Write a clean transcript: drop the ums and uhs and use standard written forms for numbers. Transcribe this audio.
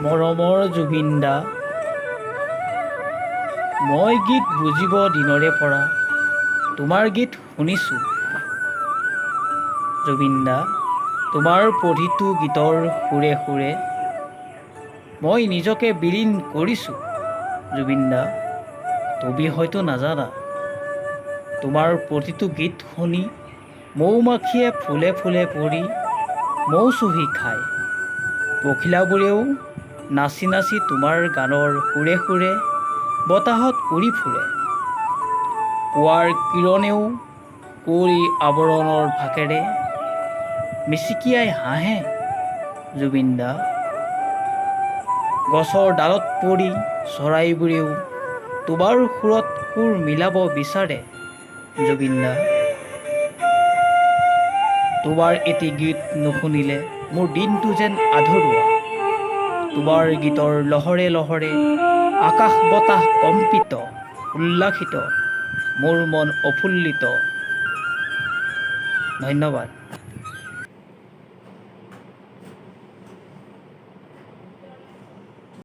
মৰমৰ জুবিন দা, মই গীত বুজিব দিনৰে পৰা তোমাৰ গীত শুনিছোঁ। জুবিন দা, তোমাৰ প্ৰতিটো গীতৰ সুৰে সুৰে মই নিজকে বিলীন কৰিছোঁ। জুবিন দা, তুমি হয়তো নাজানা, তোমাৰ প্ৰতিটো গীত শুনি মৌ মাখিয়ে ফুলে ফুলে পৰি মৌ চুহি খায়। পখিলাবোৰেও নাচি নাচি তোমাৰ গানৰ সুৰে সুৰে বতাহত উৰি ফুৰে। পুৱাৰ কিৰণেও কুঁৱৰী আৱৰণৰ ফাকেৰে মিচিকিয়াই হাঁহে। জুবিন দা, গছৰ ডালত পৰি চৰাইবোৰেও তোমাৰ সুৰত সুৰ মিলাব বিচাৰে। জুবিন দা, তোমাৰ এটি গীত নুশুনিলে মোৰ দিনটো যেন আধৰুৱা। তোমাৰ গীতৰ লহৰে লহৰে আকাশ বতাহ কম্পিত, উল্লাসিত, মোৰ মন প্ৰফুল্লিত। ধন্যবাদ।